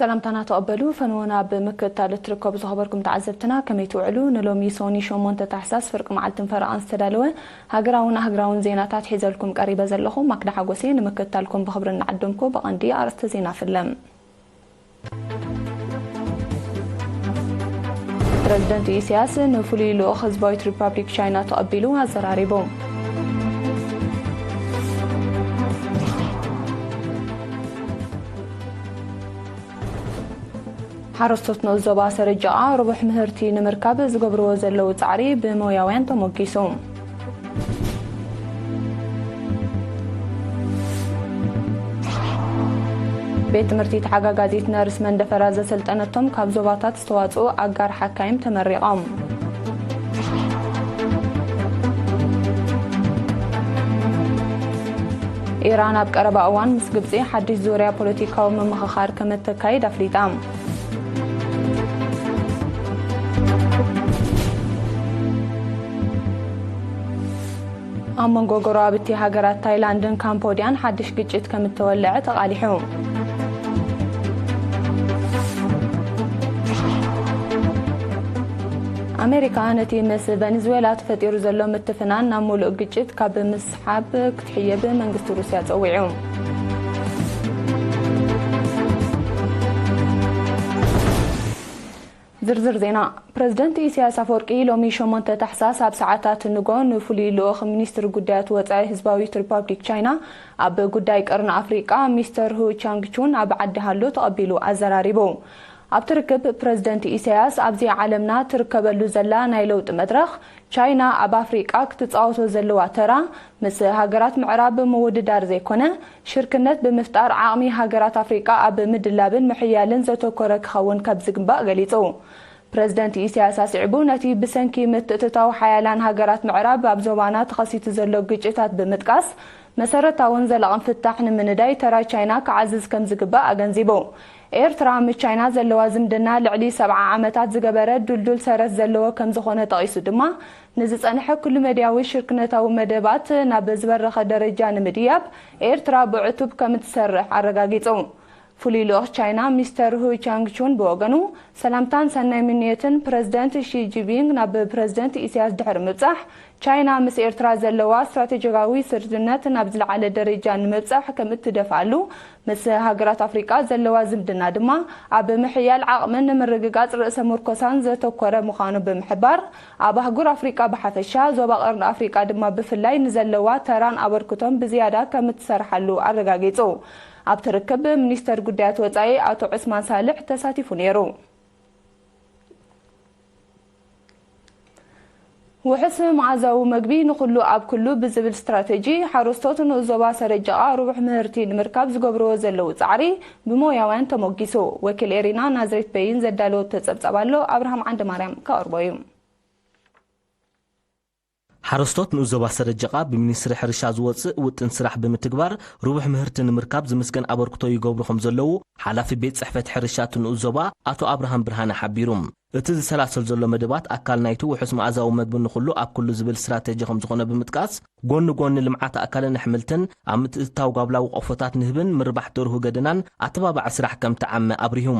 ሰላምታና ተቐበሉ። ፈንወና ኣብ ምክትታል እትርከቡ ዝኸበርኩም ተዓዘብትና ከመይ ትውዕሉ? ንሎሚ ሶኒ ሸሞንተ ታሕሳስ ፍርቂ መዓልትን ፈረቓን ዝተዳለወ ሃገራውን ኣህግራውን ዜናታት ሒዘልኩም ቀሪበ ዘለኹ ማክዳ ሓጎሴ። ንምክትታልኩም ብኽብሪ እናዓደምኩ ብቐንዲ ኣርእስተ ዜና ፍለም። ፕረዚደንት ኢሳያስ ንፍሉይ ልኡኽ ህዝባዊት ሪፓብሊክ ቻይና ተቐቢሉ ኣዘራሪቡ። ሓረስቶት ንኡስ ዞባ ሰረጃቓ ርቡሕ ምህርቲ ንምርካብ ዝገብርዎ ዘለዉ ጻዕሪ ብሞያውያን ተሞጊሱ። ቤት ትምህርቲ ተሓጋጋዚት ነርስ መንደፈራ ዘሰልጠነቶም ካብ ዞባታት ዝተዋጽኡ ኣጋር ሓካይም ተመሪቖም። ኢራን ኣብ ቀረባ እዋን ምስ ግብጺ ሓድሽ ዙርያ ፖለቲካዊ ምምኽኻር ከም እተካይድ ኣፍሊጣ። ኣብ መንጎ ጎረባብቲ ሃገራት ታይላንድን ካምቦድያን ሓድሽ ግጭት ከም እተወልዐ ተቓሊሑ። ኣሜሪካ ነቲ ምስ ቨኔዙዌላ ተፈጢሩ ዘሎ ምትፍናን ናብ ምሉእ ግጭት ካብ ምስሓብ ክትሕየብ መንግስቲ ሩስያ ጸዊዑ። ዝርዝር ዜና። ፕረዚደንት ኢሳያስ ኣፈወርቂ ሎሚ ሸሞንተ ታሕሳስ ኣብ ሰዓታት ንጎ ንፍሉይ ልኡኽ ሚኒስትሪ ጉዳያት ወጻኢ ህዝባዊት ሪፓብሊክ ቻይና ኣብ ጉዳይ ቀርኒ ኣፍሪቃ ሚስተር ሁ ቻንግቹን ኣብ ዓዲ ሃሎ ተቐቢሉ ኣዘራሪቡ። ኣብቲ ርክብ ፕረዚደንት ኢሳያስ ኣብዚ ዓለምና ትርከበሉ ዘላ ናይ ለውጢ መድረኽ ቻይና ኣብ ኣፍሪቃ ክትጻወቶ ዘለዋ ተራ ምስ ሃገራት ምዕራብ ብምውድዳር ዘይኮነ፣ ሽርክነት ብምፍጣር ዓቕሚ ሃገራት ኣፍሪቃ ኣብ ምድላብን ምሕያልን ዘተኮረ ክኸውን ከም ዝግባእ ገሊጹ። ፕረዚደንት ኢሳያስ ኣስዒቡ፣ ነቲ ብሰንኪ ምትእትታው ሓያላን ሃገራት ምዕራብ ኣብ ዞባና ተኸሲቱ ዘሎ ግጭታት ብምጥቃስ፣ መሰረታውን ዘላቕን ፍታሕ ንምንዳይ ተራ ቻይና ክዓዝዝ ከም ዝግባእ ኣገንዚቡ። ኤርትራ ምስ ቻይና ዘለዋ ዝምድና ልዕሊ ሰብዓ ዓመታት ዝገበረ ዱልዱል ሰረት ዘለዎ ከም ዝኾነ ጠቒሱ ድማ፣ ንዝጸንሐ ኩሉ መድያዊ ሽርክነታዊ መደባት ናብ ዝበረኸ ደረጃ ንምድያብ ኤርትራ ብዕቱብ ከም እትሰርሕ ኣረጋጊጹ። ፍሉይ ልኡኽ ቻይና ሚስተር ሁ ቻንግቹን ብወገኑ፣ ሰላምታን ሰናይ ምንየትን ፕረዚደንት ሺ ጂንፒንግ ናብ ፕረዚደንት ኢሳያስ ድሕሪ ምብጻሕ፣ ቻይና ምስ ኤርትራ ዘለዋ ስትራቴጂካዊ ስርዝነት ናብ ዝለዓለ ደረጃ ንምብጻሕ ከም እትደፍኣሉ፣ ምስ ሃገራት ኣፍሪቃ ዘለዋ ዝምድና ድማ ኣብ ምሕያል ዓቕምን ንምርግጋጽ ርእሰ ምርኮሳን ዘተኮረ ምዃኑ ብምሕባር፣ ኣብ ኣህጉር ኣፍሪቃ ብሓፈሻ፣ ዞባ ቀርኒ ኣፍሪቃ ድማ ብፍላይ ንዘለዋ ተራን ኣበርክቶን ብዝያዳ ከም እትሰርሓሉ ኣረጋጊጹ። ኣብቲ ርክብ ሚኒስተር ጉዳያት ወጻኢ ኣቶ ዑስማን ሳልሕ ተሳቲፉ ነይሩ። ውሑስ መኣዛዊ መግቢ ንኹሉ ኣብ ኩሉ ብዝብል ስትራተጂ፣ ሓረስቶት ንኡስ ዞባ ሰረጃቓ ርቡሕ ምህርቲ ንምርካብ ዝገብርዎ ዘለዉ ጻዕሪ ብሞያውያን ተሞጊሱ። ወኪል ኤሪና ናዝሬት በይን ዘዳለወቶ ጸብጻብ ኣሎ፣ ኣብርሃም ዓንደማርያም ከቕርቦ እዩ። ሓረስቶት ንኡስ ዞባ ሰረጃቓ ብሚኒስትሪ ሕርሻ ዝወጽእ ውጥን ስራሕ ብምትግባር ርቡሕ ምህርቲ ንምርካብ ዝምስገን ኣበርክቶ ይገብሩ ከም ዘለዉ ሓላፊ ቤት ጽሕፈት ሕርሻ እቲ ንኡስ ዞባ ኣቶ ኣብርሃም ብርሃነ ሓቢሩ። እቲ ዝሰላሰል ዘሎ መደባት ኣካል ናይቲ ውሑስ መኣዛዊ መግቢ ንኹሉ ኣብ ኩሉ ዝብል ስትራተጂ ከም ዝኾነ ብምጥቃስ፣ ጎኒ ጎኒ ልምዓት ኣእካልን ኣሕምልትን ኣብ ምትእትታው ጋብላዊ ቆፎታት ንህብን ምርባሕ ደርሁ ገደናን ኣተባባዒ ስራሕ ከም ተዓመ ኣብሪሁ።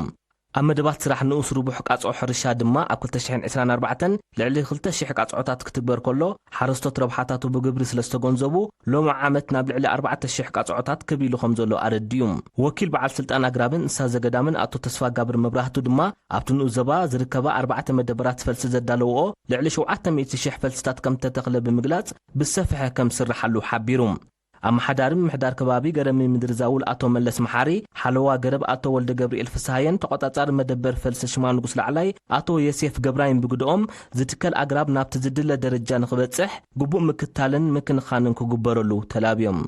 ኣብ መደባት ስራሕ ንኡስ ርቡሕ ቃጽዖ ሕርሻ ድማ ኣብ ክልተ ሽሕን ዕስራን ኣርባዕተን ልዕሊ ክልተ ሽሕ ቃጽዖታት ክትግበር ከሎ፣ ሓረስቶት ረብሓታቱ ብግብሪ ስለ ዝተገንዘቡ፣ ሎሚ ዓመት ናብ ልዕሊ ኣርባዕተ ሽሕ ቃጽዖታት ክብ ኢሉ ከም ዘሎ ኣረዲኡ። ወኪል በዓል ስልጣን ኣግራብን እንስሳ ዘገዳምን ኣቶ ተስፋጋብር መብራህቱ ድማ፣ ኣብቲ ንኡስ ዞባ ዝርከባ ኣርባዕተ መደበራት ፈልሲ ዘዳለውኦ ልዕሊ ሸውዓተ ሚእቲ ሽሕ ፈልስታት ከም እተተኽለ ብምግላጽ፣ ብዝሰፍሐ ከም ዝስርሓሉ ሓቢሩ። ኣመሓዳሪ ምምሕዳር ከባቢ ገረብ ምድሪ ዛውል ኣቶ መለስ መሓሪ፣ ሓለዋ ገረብ ኣቶ ወልደ ገብርኤል ፍስሃየን ተቖጻጻሪ መደበር ፈልሲ ሽማ ንጉስ ላዕላይ ኣቶ የሴፍ ገብራይን ብግድኦም፣ ዝትከል ኣግራብ ናብቲ ዝድለ ደረጃ ንኽበጽሕ ግቡእ ምክትታልን ምክንኻንን ክግበረሉ ተላብዮም።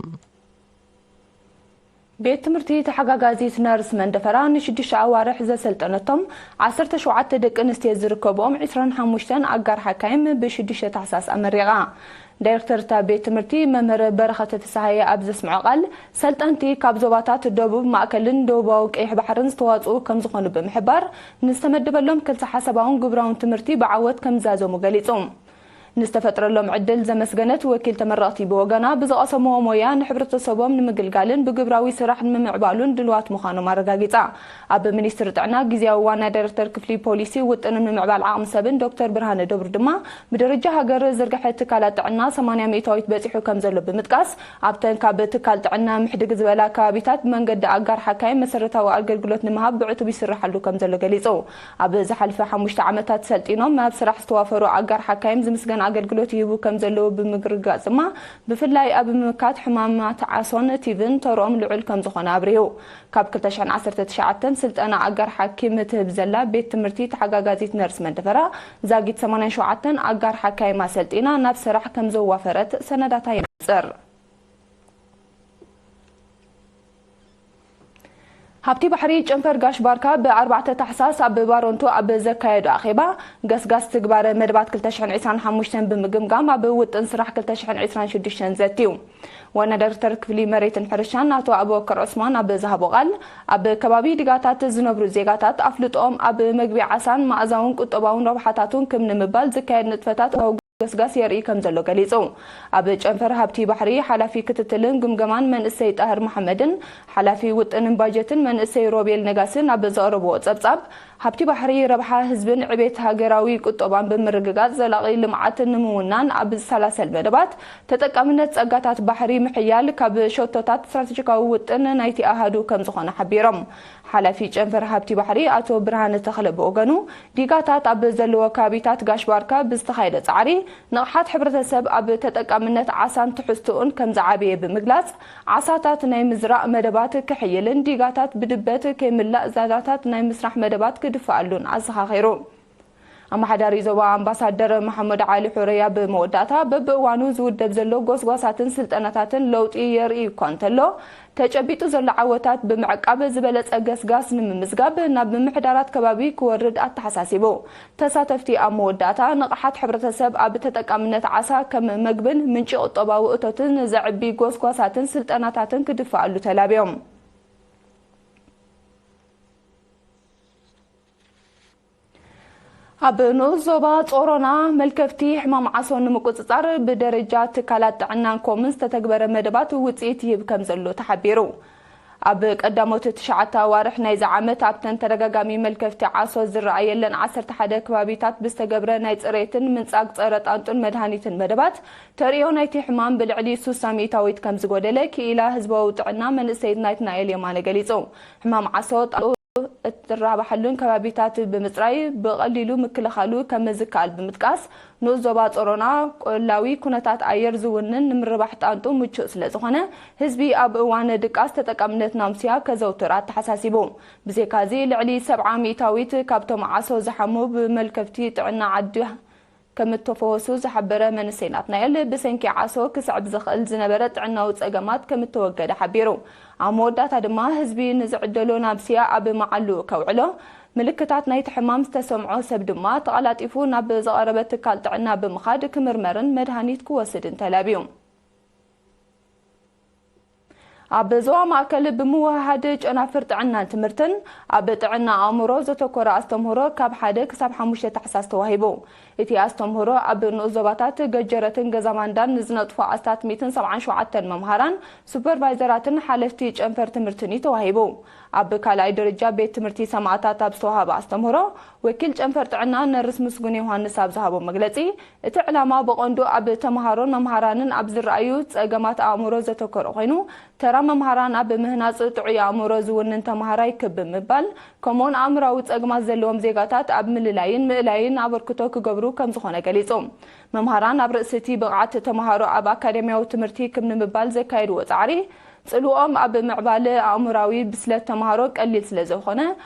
ቤት ትምህርቲ ተሓጋጋዚት ነርስ መንደፈራ ንሽዱሽተ ኣዋርሕ ዘሰልጠነቶም ዓሰርተ ሸውዓተ ደቂ ኣንስትዮ ዝርከብኦም ዕስራን ሓሙሽተን ኣጋር ሓካይም ብሽዱሽተ ታሕሳስ ኣመሪቓ። ዳይሬክተር እታ ቤት ትምህርቲ መምህር በረኸት ፍስሃየ ኣብ ዘስምዖ ቃል፣ ሰልጠንቲ ካብ ዞባታት ደቡብ፣ ማእከልን ደቡባዊ ቀይሕ ባሕርን ዝተዋጽኡ ከም ዝኾኑ ብምሕባር፣ ንዝተመደበሎም ክልተ ሓሳባውን ግብራውን ትምህርቲ ብዓወት ከም ዝዛዘሙ ገሊጹ። ንዝተፈጥረሎም ዕድል ዘመስገነት ወኪል ተመረቕቲ ብወገና፣ ብዝቐሰምዎ ሞያ ንሕብረተሰቦም ንምግልጋልን ብግብራዊ ስራሕ ንምምዕባሉን ድልዋት ምዃኖም ኣረጋጊጻ። ኣብ ሚኒስትሪ ጥዕና ግዝያዊ ዋና ዳይሬክተር ክፍሊ ፖሊሲ ውጥንን ምምዕባል ዓቕሚ ሰብን ዶክተር ብርሃነ ደብሩ ድማ፣ ብደረጃ ሃገር ዝርግሐ ትካላት ጥዕና ሰማንያ ሚእታዊት በጺሑ ከም ዘሎ ብምጥቃስ፣ ኣብተን ካብ ትካል ጥዕና ምሕድግ ዝበላ ከባቢታት ብመንገዲ ኣጋር ሓካይም መሰረታዊ ኣገልግሎት ንምሃብ ብዕቱብ ይስርሓሉ ከም ዘሎ ገሊጹ። ኣብ ዝሓለፈ ሓሙሽተ ዓመታት ሰልጢኖም ናብ ስራሕ ዝተዋፈሩ ኣጋር ሓካይም ዝምስገን ኣገልግሎት ይህቡ ከም ዘለዉ ብምርግጋጽ ድማ፣ ብፍላይ ኣብ ምምካት ሕማማት ዓሶን ቲቪን ተርኦም ልዑል ከም ዝኾነ ኣብሪሁ። ካብ ክልተ ሽሕን ዓሰርተ ትሽዓተን ስልጠና ኣጋር ሓኪም ትህብ ዘላ ቤት ትምህርቲ ተሓጋጋዚት ነርስ መንደፈራ፣ ዛጊት ሰማንያን ሸውዓተን ኣጋር ሓካይም ኣሰልጢና ናብ ስራሕ ከም ዘዋፈረት ሰነዳታ የነጽር። ሃብቲ ባሕሪ ጨንፈር ጋሽ ባርካ ብኣርባዕተ ታሕሳስ ኣብ ባሮንቶ ኣብ ዘካየዶ ኣኼባ፣ ገስጋስ ትግባረ መደባት ክልተ ሽሕን ዕስራን ሓሙሽተን ብምግምጋም፣ ኣብ ውጥን ስራሕ ክልተ ሽሕን ዕስራን ሽዱሽተን ዘትዩ። ዋና ዳይሬክተር ክፍሊ መሬትን ሕርሻን ኣቶ ኣቡበከር ዑስማን ኣብ ዝሃቦ ቃል፣ ኣብ ከባቢ ድጋታት ዝነብሩ ዜጋታት ኣፍልጦኦም ኣብ መግቢ ዓሳን መኣዛውን ቁጠባውን ረብሓታቱን ክም ንምባል ዝካየድ ንጥፈታት ገስጋስ የርኢ ከም ዘሎ ገሊጹ። ኣብ ጨንፈር ሃብቲ ባሕሪ ሓላፊ ክትትልን ግምገማን መንእሰይ ጣህር መሓመድን ሓላፊ ውጥንን ባጀትን መንእሰይ ሮቤል ነጋስን ኣብ ዘቕረብዎ ጸብጻብ፣ ሃብቲ ባሕሪ ረብሓ ህዝብን ዕቤት ሃገራዊ ቁጠባን ብምርግጋጽ ዘላቒ ልምዓት ንምውናን ኣብ ዝሰላሰል መደባት ተጠቃምነት ጸጋታት ባሕሪ ምሕያል ካብ ሸቶታት ስትራተጂካዊ ውጥን ናይቲ ኣሃዱ ከም ዝኾነ ሓቢሮም። ሓላፊ ጨንፈር ሃብቲ ባሕሪ ኣቶ ብርሃነ ተኽለ ብወገኑ፣ ዲጋታት ኣብ ዘለዎ ከባቢታት ጋሽ ባርካ ብዝተኻየደ ጻዕሪ፣ ንቕሓት ሕብረተሰብ ኣብ ተጠቃምነት ዓሳን ትሕዝቶኡን ከም ዝዓበየ ብምግላጽ፣ ዓሳታት ናይ ምዝራእ መደባት ክሕይልን ዲጋታት ብድበት ከይምላእ ዛዳታት ናይ ምስራሕ መደባት ክድፍኣሉን ኣዘኻኺሩ። ኣመሓዳሪ ዞባ ኣምባሳደር መሓመድ ዓሊ ሑረያ ብመወዳእታ፣ በብእዋኑ ዝውደብ ዘሎ ጎስጓሳትን ስልጠናታትን ለውጢ የርኢ እኳ እንተሎ፣ ተጨቢጡ ዘሎ ዓወታት ብምዕቃብ ዝበለጸ ገስጋስ ንምምዝጋብ ናብ ምምሕዳራት ከባቢ ክወርድ ኣተሓሳሲቡ። ተሳተፍቲ ኣብ መወዳእታ፣ ንቕሓት ሕብረተሰብ ኣብ ተጠቃምነት ዓሳ ከም መግብን ምንጪ ቁጠባዊ እቶትን ዘዕቢ ጎስጓሳትን ስልጠናታትን ክድፍኣሉ ተላብዮም። ኣብ ንኡስ ዞባ ጾሮና፣ መልከፍቲ ሕማም ዓሶ ንምቁጽጻር ብደረጃ ትካላት ጥዕናን ኮምን ዝተተግበረ መደባት ውጽኢት ይህብ ከም ዘሎ ተሓቢሩ። ኣብ ቀዳሞት ትሽዓተ ኣዋርሕ ናይዚ ዓመት፣ ኣብተን ተደጋጋሚ መልከፍቲ ዓሶ ዝረኣየለን ዓሰርተ ሓደ ከባቢታት ብዝተገብረ ናይ ጽሬትን ምንጻግ ጸረ ጣንጡን መድሃኒትን መደባት፣ ተርእዮ ናይቲ ሕማም ብልዕሊ ሱሳ ሚእታዊት ከም ዝጎደለ ክኢላ ህዝባዊ ጥዕና መንእሰይት ናትናኤል የማነ ገሊጹ። ሕማም ዓሶ ጣንጡ እትራባሓሉን ከባቢታት ብምጽራይ ብቐሊሉ ምክልኻሉ ከም ዝከኣል ብምጥቃስ፣ ንኡስ ዞባ ጾሮና ቆላዊ ኩነታት ኣየር ዝውንን ንምርባሕ ጣንጡ ምቹእ ስለ ዝኾነ፣ ህዝቢ ኣብ እዋን ድቃስ ተጠቃምነት ናምስያ ከዘውትር ኣተሓሳሲቡ። ብዘይካዚ፣ ልዕሊ ሰብዓ ሚእታዊት ካብቶም ዓሶ ዝሓሙ ብመልከፍቲ ጥዕና ዓዲ ከም እተፈወሱ ዝሓበረ መንእሰይ ናትናኤል፣ ብሰንኪ ዓሶ ክስዕብ ዝኽእል ዝነበረ ጥዕናዊ ጸገማት ከም እተወገደ ሓቢሩ። ኣብ መወዳእታ ድማ፣ ህዝቢ ንዝዕደሎ ናምስያ ኣብ መዓልኡ ከውዕሎ፣ ምልክታት ናይቲ ሕማም ዝተሰምዖ ሰብ ድማ ተቐላጢፉ ናብ ዝቐረበ ትካል ጥዕና ብምኻድ ክምርመርን መድሃኒት ክወስድን ተላብዩ። ኣብ ዞባ ማእከል ብምውህሃድ ጨናፍር ጥዕናን ትምህርትን፣ ኣብ ጥዕና ኣእምሮ ዘተኮረ ኣስተምህሮ ካብ ሓደ ክሳብ ሓሙሽተ ታሕሳስ ተዋሂቡ። እቲ ኣስተምህሮ ኣብ ንኡስ ዞባታት ገጀረትን ገዛማንዳን ንዝነጥፉ ኣስታት ሚእትን ሰብዓን ሸውዓተን መምሃራን፣ ሱፐርቫይዘራትን ሓለፍቲ ጨንፈር ትምህርትን እዩ ተዋሂቡ። ኣብ ካልኣይ ደረጃ ቤት ትምህርቲ ሰማእታት ኣብ ዝተዋሃበ ኣስተምህሮ፣ ወኪል ጨንፈር ጥዕና ነርስ ምስጉን ዮሃንስ ኣብ ዝሃቦ መግለጺ፣ እቲ ዕላማ ብቐንዱ ኣብ ተምሃሮን መምሃራንን ኣብ ዝረኣዩ ጸገማት ኣእምሮ ዘተኮረ ኮይኑ፣ ተራ መምሃራን ኣብ ምህናጽ ጥዑይ ኣእምሮ ዝውንን ተምሃራይ ክብ ብምባል፣ ከምኡውን ኣእምራዊ ጸገማት ዘለዎም ዜጋታት ኣብ ምልላይን ምእላይን ኣበርክቶ ክገብሩ ከም ዝኾነ ገሊጹ። መምሃራን ኣብ ርእሲ እቲ ብቕዓት ተምሃሮ ኣብ ኣካደሚያዊ ትምህርቲ ክብ ንምባል ዘካየድዎ ጻዕሪ፣ ጽልውኦም ኣብ ምዕባለ ኣእምራዊ ብስለት ተምሃሮ ቀሊል ስለ ዝኾነ፣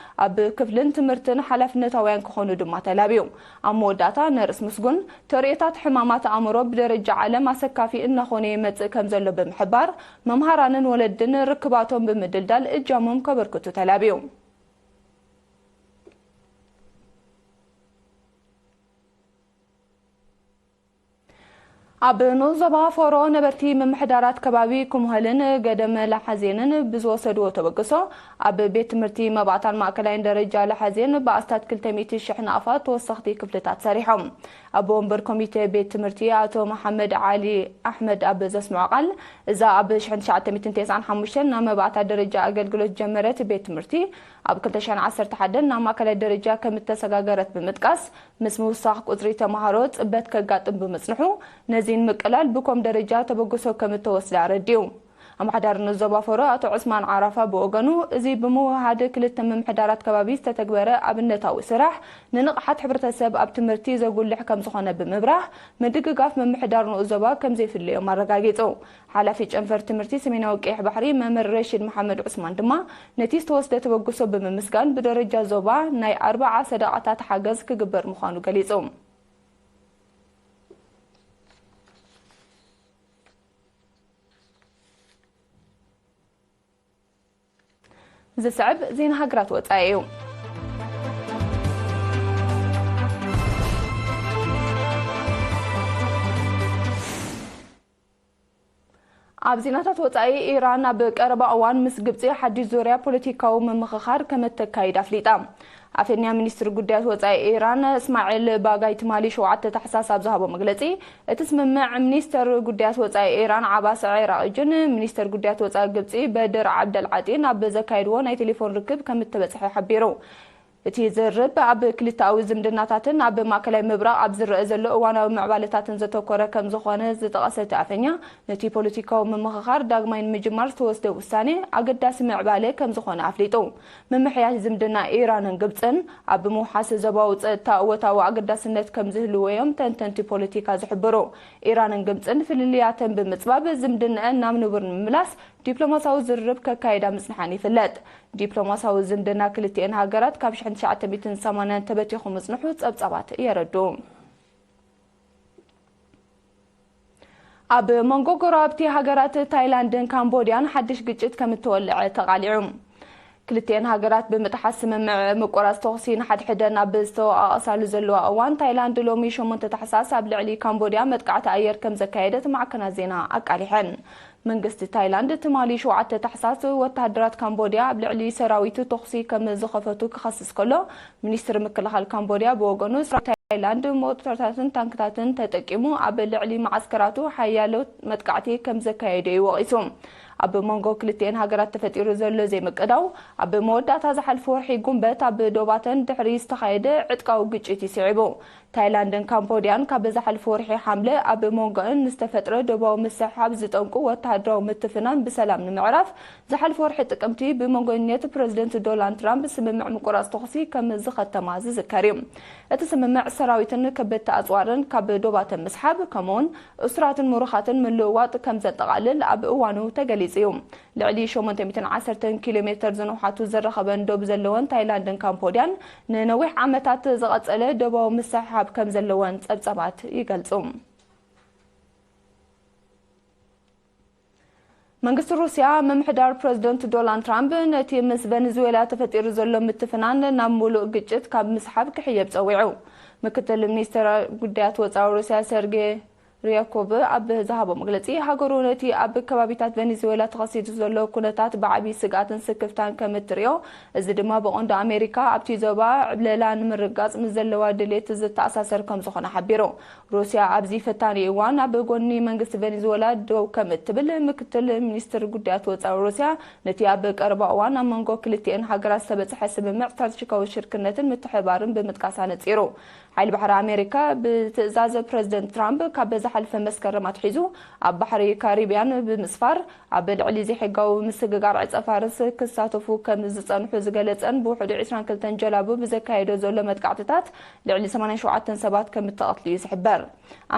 ኣብ ክፍልን ትምህርትን ሓላፍነታውያን ክኾኑ ድማ ተላብዩ። ኣብ መወዳእታ ነርስ ምስጉን፣ ተርእዮታት ሕማማት ኣእምሮ ብደረጃ ዓለም ኣሰካፊ እናኾነ ይመጽእ ከም ዘሎ ብምሕባር፣ መምሃራንን ወለድን ርክባቶም ብምድልዳል እጃሞም ከበርክቱ ተላብዩ። ኣብ ንኡስ ዞባ ፎሮ ነበርቲ ምምሕዳራት ከባቢ ኩምሀልን ገደመ ለሓዜንን ብዝወሰድዎ ተበግሶ፣ ኣብ ቤት ትምህርቲ መባእታን ማእከላይን ደረጃ ለሓዜን ብኣስታት ክልተ ሚእቲ ሽሕ ናቕፋ ተወሰኽቲ ክፍልታት ሰሪሖም። ኣቦ ወንበር ኮሚቴ ቤት ትምህርቲ ኣቶ መሓመድ ዓሊ ኣሕመድ ኣብ ዘስምዖ ቃል፣ እዛ ኣብ ሽሕን ትሽዓተ ሚእትን ተስዓን ሓሙሽተን ናብ መባእታ ደረጃ ኣገልግሎት ጀመረት ቤት ትምህርቲ፣ ኣብ ክልተ ሽሕን ዓሰርተ ሓደን ናብ ማእከላይ ደረጃ ከም እተሰጋገረት ብምጥቃስ፣ ምስ ምውሳኽ ቁጽሪ ተማሃሮ ጽበት ከጋጥም ብምጽንሑ፣ ነዚ ንምቅላል ብኮም ደረጃ ተበግሶ ከም እተወስደ ኣረዲኡ። ኣመሓዳሪ ንኡስ ዞባ ፎሮ ኣቶ ዑስማን ዓራፋ ብወገኑ፣ እዚ ብምውህሃድ ክልተ ምምሕዳራት ከባቢ ዝተተግበረ ኣብነታዊ ስራሕ፣ ንንቕሓት ሕብረተሰብ ኣብ ትምህርቲ ዘጉልሕ ከም ዝኾነ ብምብራህ፣ ምድግጋፍ ምምሕዳር ንኡስ ዞባ ከም ዘይፍለዮም ኣረጋጊጹ። ሓላፊ ጨንፈር ትምህርቲ ሰሜናዊ ቀይሕ ባሕሪ መምህር ረሺድ መሓመድ ዑስማን ድማ፣ ነቲ ዝተወስደ ተበግሶ ብምምስጋን፣ ብደረጃ ዞባ ናይ ኣርብዓ ሰደቓታት ሓገዝ ክግበር ምዃኑ ገሊጹ። ዝስዕብ ዜና ሃገራት ወጻኢ እዩ። ኣብ ዜናታት ወጻኢ፣ ኢራን ኣብ ቀረባ እዋን ምስ ግብጺ ሓድሽ ዙርያ ፖለቲካዊ ምምኽኻር ከም እተካይድ ኣፍሊጣ። ኣፈኛ ሚኒስትሪ ጉዳያት ወጻኢ ኢራን እስማዒል ባጋይ ትማሊ ሸውዓተ ታሕሳስ ኣብ ዝሃቦ መግለጺ፣ እቲ ስምምዕ ሚኒስተር ጉዳያት ወጻኢ ኢራን ዓባስ ዒራቂጅን ሚኒስተር ጉዳያት ወጻኢ ግብጺ በድር ዓብደል ዓጢን ኣብ ዘካየድዎ ናይ ቴሌፎን ርክብ ከም እተበጽሐ ሓቢሩ። እቲ ዝርርብ ኣብ ክልተኣዊ ዝምድናታትን ኣብ ማእከላይ ምብራቕ ኣብ ዝረአ ዘሎ እዋናዊ ምዕባለታትን ዘተኮረ ከም ዝኾነ ዝጠቐሰ እቲ ኣፈኛ፣ ነቲ ፖለቲካዊ ምምኽኻር ዳግማይ ንምጅማር ዝተወስደ ውሳኔ ኣገዳሲ ምዕባለ ከም ዝኾነ ኣፍሊጡ። ምምሕያሽ ዝምድና ኢራንን ግብጽን ኣብ ምውሓስ ዞባዊ ጸጥታ እወታዊ ኣገዳስነት ከም ዝህልዎ እዮም ተንተንቲ ፖለቲካ ዝሕብሩ። ኢራንን ግብጽን ፍልልያተን ብምጽባብ ዝምድነአን ናብ ንቡር ንምምላስ ዲፕሎማሳዊ ዝርርብ ከካይዳ ምጽንሓን ይፍለጥ። ዲፕሎማሳዊ ዝምድና ክልቲኤን ሃገራት ካብ ሽሕን ትሽዓተ ሚእትን ሰማንያን ተበቲኹ ምጽንሑ ጸብጻባት የረድኡ። ኣብ መንጎ ጎረባብቲ ሃገራት ታይላንድን ካምቦድያን ሓድሽ ግጭት ከም እተወልዐ ተቓሊዑ። ክልቲኤን ሃገራት ብምጥሓስ ስምምዕ ምቁራጽ ተኹሲ ንሓድሕደን ኣብ ዝተወቓቐሳሉ ዘለዋ እዋን፣ ታይላንድ ሎሚ ሸሞንተ ታሕሳስ ኣብ ልዕሊ ካምቦድያ መጥቃዕቲ ኣየር ከም ዘካየደት ማዕከናት ዜና ኣቃሊሐን። መንግስቲ ታይላንድ ትማሊ ሸውዓተ ታሕሳስ ወተሃደራት ካምቦድያ ኣብ ልዕሊ ሰራዊቱ ተኹሲ ከም ዝኸፈቱ ክኸስስ ከሎ፣ ሚኒስትሪ ምክልኻል ካምቦድያ ብወገኑ፣ ሰራዊት ታይላንድ ሞርተርታትን ታንክታትን ተጠቂሙ ኣብ ልዕሊ መዓስከራቱ ሓያሎ መጥቃዕቲ ከም ዘካየደ እዩ ወቒሱ። ኣብ መንጎ ክልቲኤን ሃገራት ተፈጢሩ ዘሎ ዘይምቅዳው፣ ኣብ መወዳእታ ዝሓለፈ ወርሒ ጉንበት ኣብ ዶባተን ድሕሪ ዝተኻየደ ዕጥቃዊ ግጭት እዩ ስዒቡ። ታይላንድን ካምቦድያን ካብ ዝሓለፈ ወርሒ ሓምለ ኣብ መንጎአን ንዝተፈጥረ ዶባዊ ምስሕሓብ ዝጠንቁ ወተሃደራዊ ምትፍናን ብሰላም ንምዕራፍ፣ ዝሓለፈ ወርሒ ጥቅምቲ ብመንጎ ኘት ፕረዚደንት ዶናልድ ትራምፕ ስምምዕ ምቁራጽ ተኹሲ ከም ዝኸተማ ዝዝከር እዩ። እቲ ስምምዕ ሰራዊትን ከበድቲ ኣጽዋርን ካብ ዶባተን ምስሓብ፣ ከምኡውን እሱራትን ምሩኻትን ምልውዋጥ ከም ዘጠቓልል ኣብ እዋኑ ተገሊጹ እዩ። ልዕሊ ሸሞንተ ሚእትን ዓሰርተን ኪሎ ሜተር ዝንውሓቱ ዝራኸበን ዶብ ዘለወን ታይላንድን ካምቦድያን፣ ንነዊሕ ዓመታት ዝቐጸለ ዶባዊ ምስሕሓብ ከም ዘለወን ጸብጻባት ይገልጹ። መንግስቲ ሩስያ፣ ምምሕዳር ፕረዚደንት ዶናልድ ትራምፕ ነቲ ምስ ቨነዙዌላ ተፈጢሩ ዘሎ ምትፍናን ናብ ምሉእ ግጭት ካብ ምስሓብ ክሕየብ ጸዊዑ። ምክትል ሚኒስትር ጉዳያት ወጻኢ ሩስያ ሰርጌ ሪያኮቭ ኣብ ዝሃቦ መግለጺ፣ ሃገሩ ነቲ ኣብ ከባቢታት ቬኔዙዌላ ተኸሲቱ ዘሎ ኩነታት ብዓቢ ስግኣትን ስክፍታን ከም እትርእዮ፣ እዚ ድማ ብቐንዱ ኣሜሪካ ኣብቲ ዞባ ዕብለላ ንምርግጋጽ ምስ ዘለዋ ድሌት ዝተኣሳሰር ከም ዝኾነ ሓቢሩ። ሩስያ ኣብዚ ፈታኒ እዋን ኣብ ጎኒ መንግስቲ ቬኔዙዌላ ደው ከም እትብል ምክትል ሚኒስትር ጉዳያት ወጻኢ ሩስያ ነቲ ኣብ ቀረባ እዋን ኣብ መንጎ ክልቲኤን ሃገራት ዝተበጽሐ ስምምዕ ስትራቴጂካዊ ሽርክነትን ምትሕብባርን ብምጥቃስ ኣነጺሩ። ሓይሊ ባሕሪ ኣሜሪካ ብትእዛዝ ፕረዚደንት ትራምፕ ካብ ዝሓለፈ መስከረም ኣትሒዙ ኣብ ባሕሪ ካሪብያን ብምስፋር ኣብ ልዕሊ ዘይሕጋዊ ምስግጋር ዕጸ ፋርስ ክሳተፉ ከም ዝጸንሑ ዝገለጸን ብውሕዱ ዕስራን ክልተን ጀላቡ ብዘካየዶ ዘሎ መጥቃዕትታት ልዕሊ ሰማንያን ሸውዓተን ሰባት ከም እተቐትሉ እዩ ዝሕበር።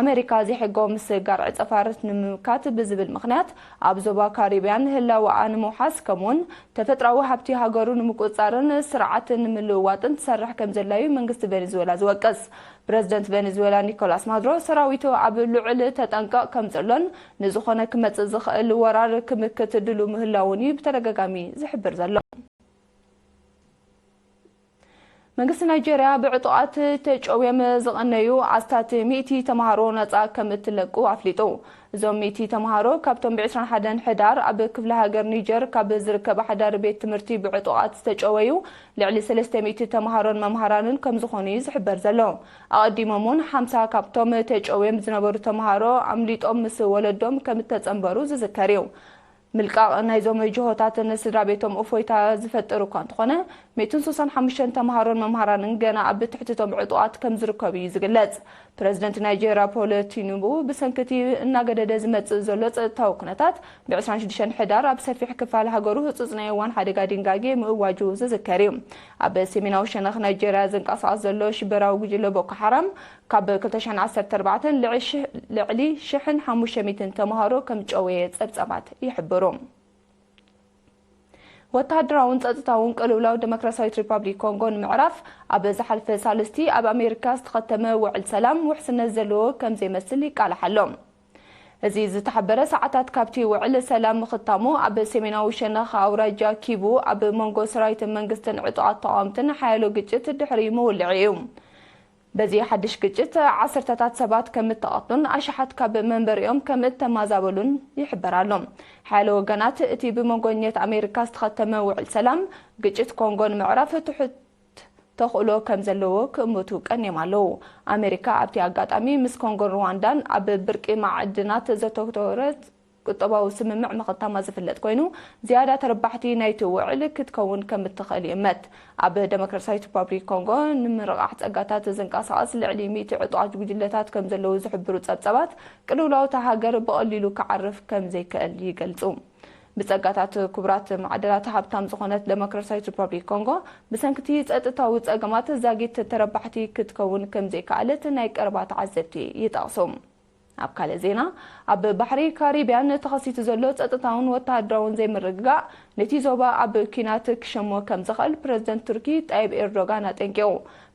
ኣሜሪካ ዘይሕጋዊ ምስግጋር ዕጸ ፋርስ ንምምካት ብዝብል ምኽንያት ኣብ ዞባ ካሪብያን ህላወኣ ንምውሓስ ከምኡውን ተፈጥራዊ ሃብቲ ሃገሩ ንምቁጽጻርን ስርዓት ንምልውዋጥን ትሰርሕ ከም ዘላ እዩ መንግስቲ ቬኔዙዌላ ዝወቅስ። ፕረዚደንት ቬኔዙዌላ ኒኮላስ ማዱሮ ሰራዊቱ ኣብ ልዑል ተጠንቀቕ ከም ዘሎን ንዝኾነ ክመጽእ ዝኽእል ወራር ክምክት ድሉ ምህላውን እዩ ብተደጋጋሚ ዝሕብር ዘሎ። መንግስቲ ናይጄርያ ብዕጡቓት ተጨውዮም ዝቐነዩ ኣስታት ሚእቲ ተምሃሮ ነጻ ከም እትለቁ ኣፍሊጡ። እዞም ሚእቲ ተምሃሮ ካብቶም ብ ዕስራን ሓደን ሕዳር ኣብ ክፍለ ሃገር ኒጀር ካብ ዝርከብ ኣሕዳሪ ቤት ትምህርቲ ብዕጡቓት ዝተጨወዩ ልዕሊ ሰለስተ ሚእቲ ተምሃሮን መምሃራንን ከም ዝኾኑ እዩ ዝሕበር ዘሎ። ኣቐዲሞም እውን ሓምሳ ካብቶም ተጨውዮም ዝነበሩ ተምሃሮ ኣምሊጦም ምስ ወለዶም ከም እተጸንበሩ ዝዝከር እዩ። ምልቃቕ ናይዞም ጅሆታት ንስድራ ቤቶም እፎይታ ዝፈጥር እኳ እንተኾነ፣ ሚእትን ስሳን ሓሙሽተን ተምሃሮን መምሃራንን ገና ኣብ ትሕቲ እቶም ዕጡቓት ከም ዝርከቡ እዩ ዝግለጽ። ፕረዚደንት ናይጄርያ ቦላ ቲኑቡ ብሰንኪ እቲ እናገደደ ዝመጽእ ዘሎ ጸጥታዊ ኩነታት ብ ዕስራን ሽዱሽተን ሕዳር ኣብ ሰፊሕ ክፋል ሃገሩ ህጹጽ ናይ እዋን ሓደጋ ድንጋጌ ምእዋጁ ዝዝከር እዩ። ኣብ ሰሜናዊ ሸነኽ ናይጄርያ ዝንቀሳቐስ ዘሎ ሽበራዊ ጉጅለ ቦኮ ሓራም ካብ ክልተ ሽሕን ዓሰርተ ኣርባዕተን ልዕሊ ሽሕን ሓሙሽተ ሚእትን ተምሃሮ ከም ጨወየ ጸብጻባት ይሕብሩ። ወተሃደራውን ጸጥታውን ቅልውላው ዲሞክራሲያዊት ሪፓብሊክ ኮንጎ ንምዕራፍ ኣብ ዝሓልፈ ሳልስቲ ኣብ ኣሜሪካ ዝተኸተመ ውዕል ሰላም ውሕስነት ዘለዎ ከም ዘይመስል ይቃላሕ ኣሎ። እዚ ዝተሓበረ ሰዓታት ካብቲ ውዕል ሰላም ምኽታሙ ኣብ ሰሜናዊ ሸነኽ ኣውራጃ ኪቡ ኣብ መንጎ ሰራዊትን መንግስትን ዕጡቓት ተቓወምትን ሓያሎ ግጭት ድሕሪ ምውልዑ እዩ። በዚ ሓድሽ ግጭት ዓሰርተታት ሰባት ከም እተቐትሉን ኣሽሓት ካብ መንበሪኦም ከም እተማዛበሉን ይሕበር ኣሎ። ሓያሎ ወገናት እቲ ብመንጎኛት ኣሜሪካ ዝተኸተመ ውዕል ሰላም ግጭት ኮንጎ ንምዕራፍ ትሑት ተኽእሎ ከም ዘለዎ ክእምቱ ቀኒዮም ኣለዉ። ኣሜሪካ ኣብቲ ኣጋጣሚ ምስ ኮንጎን ሩዋንዳን ኣብ ብርቂ ማዕድናት ዘተኮረ ቁጠባዊ ስምምዕ ምኽታማ ዝፍለጥ ኮይኑ፣ ዝያዳ ተረባሕቲ ናይቲ ውዕል ክትከውን ከም እትኽእል ይእመት። ኣብ ደሞክራሲያዊት ሪፓብሊክ ኮንጎ ንምርቓሕ ጸጋታት ዝንቀሳቐስ ልዕሊ ሚእቲ ዕጡቓት ጉጅለታት ከም ዘለዉ ዝሕብሩ ጸብጻባት፣ ቅልውላው እታ ሃገር ብቐሊሉ ክዓርፍ ከም ዘይክእል ይገልጹ። ብጸጋታት ክቡራት ማዕድናት ሃብታም ዝኾነት ደሞክራሲያዊት ሪፓብሊክ ኮንጎ፣ ብሰንኪ እቲ ጸጥታዊ ጸገማት ዛጊት ተረባሕቲ ክትከውን ከም ዘይከኣለት ናይ ቀረባ ተዓዘብቲ ይጠቕሱ። ኣብ ካልእ ዜና፣ ኣብ ባሕሪ ካሪብያን ተኸሲቱ ዘሎ ጸጥታውን ወተሃደራውን ዘይምርግጋእ ነቲ ዞባ ኣብ ኲናት ክሸሞ ከም ዝኽእል ፕረዚደንት ቱርኪ ጣይብ ኤርዶጋን ኣጠንቂቑ።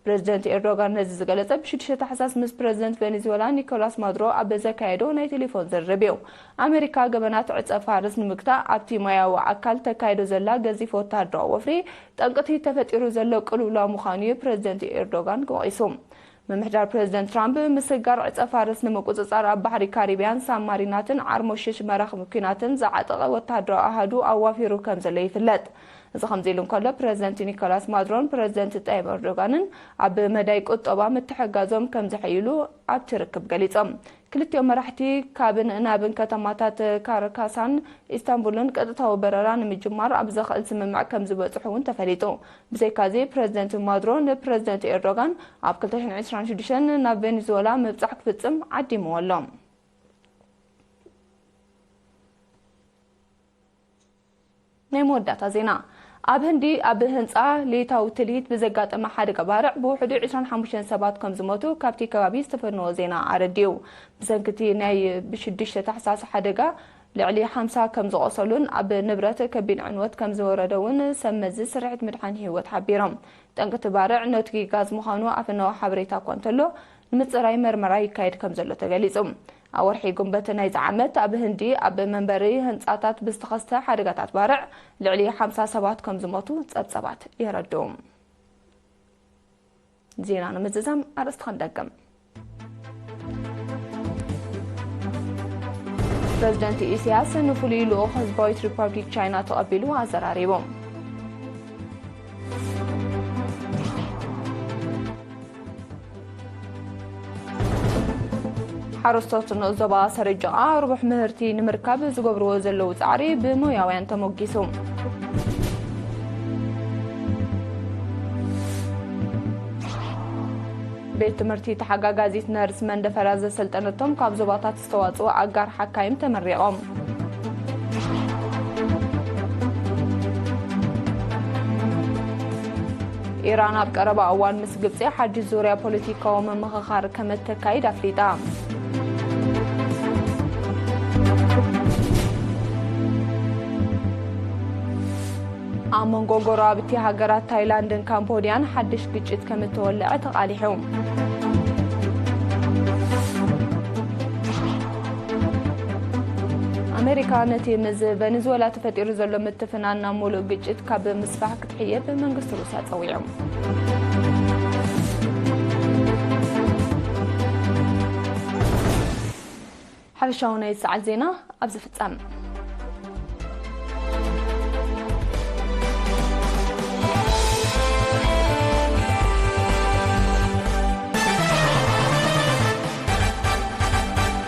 ፕረዚደንት ኤርዶጋን ነዚ ዝገለጸ ብ ሽዱሽተ ታሕሳስ ምስ ፕረዚደንት ቬኔዙዌላ ኒኮላስ ማዱሮ ኣብ ዘካየዶ ናይ ቴሌፎን ዝርርብ እዩ። ኣሜሪካ ገበናት ዕጸ ፋርስ ንምግታእ ኣብቲ ማያዊ ኣካል ተካይዶ ዘላ ገዚፍ ወተሃደራዊ ወፍሪ ጠንቅቲ ተፈጢሩ ዘሎ ቅልውላው ምዃኑ እዩ ፕረዚደንት ኤርዶጋን ወቒሱ። ምምሕዳር ፕረዚደንት ትራምፕ፣ ምስግጋር ዕጸ ፋርስ ንምቁጽጻር ኣብ ባሕሪ ካሪብያን ሳብማሪናትን ዓርሞሽሽ መራኽብ ኲናትን ዝዓጠቐ ወተሃደራዊ ኣሃዱ ኣዋፊሩ ከም ዘሎ ይፍለጥ። እዚ ከምዚ ኢሉ እንከሎ፣ ፕረዚደንት ኒኮላስ ማዱሮን ፕረዚደንት ጣይብ ኤርዶጋንን ኣብ መዳይ ቁጠባ ምትሕግጋዞም ከም ዘሐይሉ ኣብቲ ርክብ ገሊጾም። ክልቲኦም መራሕቲ ካብን ናብን ከተማታት ካርካሳን ኢስታንቡልን ቀጥታዊ በረራ ንምጅማር ኣብ ዘኽእል ስምምዕ ከም ዝበጽሑ እውን ተፈሊጡ። ብዘይካዚ፣ ፕረዚደንት ማዱሮ ንፕረዚደንት ኤርዶጋን ኣብ ክልተ ሽሕን ዕስራን ሽዱሽተን ናብ ቬኔዙዌላ ምብጻሕ ክፍጽም ዓዲምዎ ኣሎ። ናይ መወዳእታ ዜና። ኣብ ህንዲ ኣብ ህንጻ ሌታዊ ትልሂት ብዘጋጠመ ሓደጋ ባርዕ ብውሕዱ ዕስራን ሓሙሽተን ሰባት ከም ዝሞቱ ካብቲ ከባቢ ዝተፈነወ ዜና ኣረዲኡ። ብሰንኪ እቲ ናይ ብሽዱሽተ ታሕሳስ ሓደጋ ልዕሊ ሓምሳ ከም ዝቖሰሉን ኣብ ንብረት ከቢድ ዕንወት ከም ዝወረደ እውን ሰብ መዚ ስርሒት ምድሓን ህይወት ሓቢሮም። ጠንቂ እቲ ባርዕ ነቱጊ ጋዝ ምዃኑ ኣፈናዊ ሓበሬታ እኳ እንተሎ፣ ንምጽራይ መርመራ ይካየድ ከም ዘሎ ተገሊጹ። ኣብ ወርሒ ጉንበት ናይዚ ዓመት ኣብ ህንዲ ኣብ መንበሪ ህንጻታት ብዝተኸስተ ሓደጋታት ባርዕ ልዕሊ ሓምሳ ሰባት ከም ዝሞቱ ጸብጻባት የረድኡ። ዜና ንምዝዛም ኣርእስቲ ክንደግም። ፕረዚደንት ኢሳያስ ንፍሉይ ልኡኽ ህዝባዊት ሪፓብሊክ ቻይና ተቐቢሉ ኣዘራሪቡ። ሓረስቶት ንኡስ ዞባ ሰረጀቓ ርቡሕ ምህርቲ ንምርካብ ዝገብርዎ ዘለዉ ጻዕሪ ብሞያውያን ተሞጊሱ። ቤት ትምህርቲ ተሓጋጋዚት ነርስ መንደፈራ ዘሰልጠነቶም ካብ ዞባታት ዝተዋጽኡ ኣጋር ሓካይም ተመሪቖም። ኢራን ኣብ ቀረባ እዋን ምስ ግብጺ ሓድሽ ዙርያ ፖለቲካዊ ምምኽኻር ከም እተካይድ ኣፍሊጣ። ኣብ መንጎ ጎረባብቲ ሃገራት ታይላንድን ካምቦድያን ሓድሽ ግጭት ከም እተወልዐ ተቓሊሑ። ኣሜሪካ ነቲ ምስ ቬኔዙዌላ ተፈጢሩ ዘሎ ምትፍናን ናብ ሙሉእ ግጭት ካብ ምስፋሕ ክትሕየብ መንግስቲ ሩስያ ጸዊዑ። ሻው ናይ ሰዓት ዜና ኣብዚ ፍጻም።